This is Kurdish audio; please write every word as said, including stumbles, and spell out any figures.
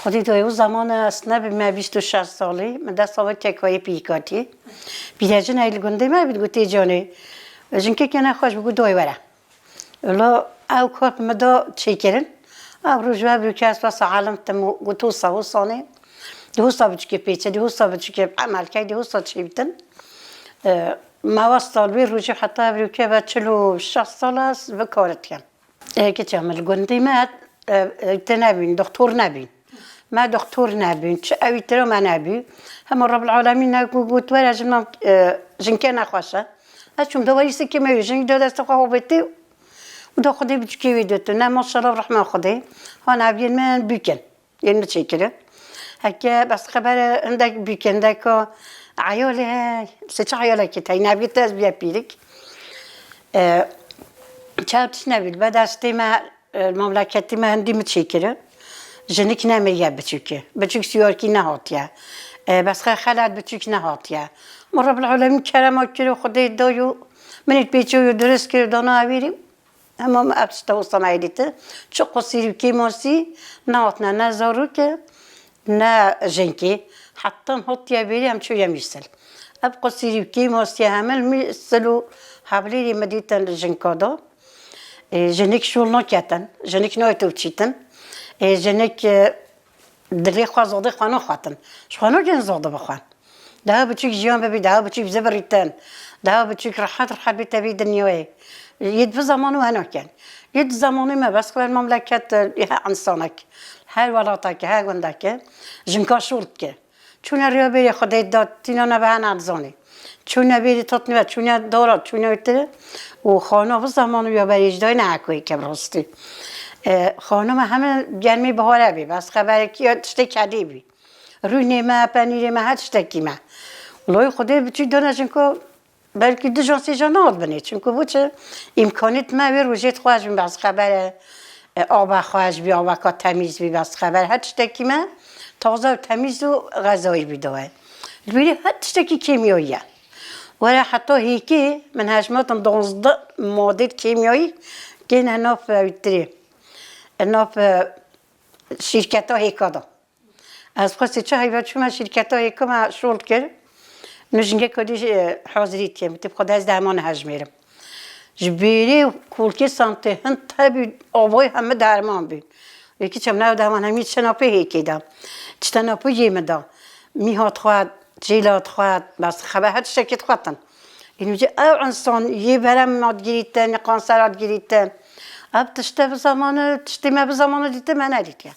Xwedî doyê û zamanê ez nebîme bîst û şeş salî, min dest ava kekayê pîkatî. Pîrejin ey li gundê me bî, gotê canê, jinkekê nexweş bû, got doyê were. Lo ew kar bi min da çêkirin. Ev roj ve birûke ez wesa elim tim û got wisa wisa nê. Di wisa biçûkê pêçe, di wisa biçûkê emelkey, di wisa çêbitin. E, me westa li wê rojê heta birûke ve çil û şeş sal ez bi kar dikim. E, keçe min li gundê me, e, e, te nebîn, doktor nebîn. Me doktor nebîn, çi ewî tira me nebî. Hema Rabbil Alemîn ne ku got were jin, e, jinke nexweş e. Ez çûm da werî sikê me jin da destê xwe hobetê û da Xwedê biçûkê wê ditin. Ne maşallah rehma Xwedê. Ha neviyên min bûk in. Yên min çêkirin. Heke bes xebere hindek bûk in, hindek eyalê, se çi eyalekî tey nebî te ez biye pîrik. E, çav tişt nebî, li be destê me, e, mamleketê me hindî min çêkirin. Jinik nemiriye biçûkê. Biçûk siyarkî nehatiye. E, bes xe-, xelat biçûk nehatiye. Ma Rabbil Alemîn kerema kir û Xwedê da yo, min ê pêçe yo dirist kir, dana ewîrî. Hema me ev tişta wisa me dîtin. Çi qusîr û kêmasî nehatine, ne zarok e, ne jinkê. Heta em hatiye bêrî em çûye mîsil. Ev qusîr û kêmasî hemil mîsil û hevlêrî me dîtin li jinka de. Ê, jinik şûl naketin, jinik nayê tu biçîtin. Ê, jinik, e, Dilê xwe zadê xwe naxwatin. Ji xwe nagên zadê bixwen. Daha biçûk jiyan bibî, daha biçûk zibirîtin. Daha biçûk rehet rehet bîte vî dinyayê. Yê di vî zamanî we nakin. Yê di zamanî me bes xwe mamleket, e, her insanek, her welatek, her gundek, jinka şûl dike. Çûne rêya bêrê Xwedê da, tîna nebe hene dizanî. Çûne bêrî totnî ve, çûne dora, çûne witire. Û xana bi zamanî ya berê ji dayê ne ekoyê ke bi rastî. E, xana me heme germî bihare bî. Bes xeberekî ya tiştê kedî bî. Rûnê me, penîrê me, her tiştekî me. Wlayî Xwedê biçûk dane jinko belkî du jan sê jan nehat binê. Çunku bo çi? Îmkanêt me wê rojêt xweş bî, bes xebere, e, ava xweş bî, avaka temîz bî, bes xeber her tiştekî me taze û temîz û xezayî bî daye. Li bîrî her tiştekî kêmyayî ye. Were heta hêkê min hejmatin duwazdeh madê kêmyayî kêne nav, e, wîtirê. Nav, e, şîrketa hêka de. Ez xwestî çi heyva çûme şîrketa hêka me şûl kir. Nu jingek dî jî, e, hazirî dikim. Tip xwe de ez derman hejmêrim. Ji bêrê kulkê santê hin tebî avayî hemî derman bî. Yekî çem ne derman hemî çi napê hêkê de. Çi te napê yê min de. Mîha dixwet, çêla dixwet, bes xebe her tiştekî dixwetin. Înu jî ew insan yê berem me digirîtin, yê kansera digirîtin. Ev tişte bi zamanı, tiştê me bi zamanı dîtin, me nedîtiye.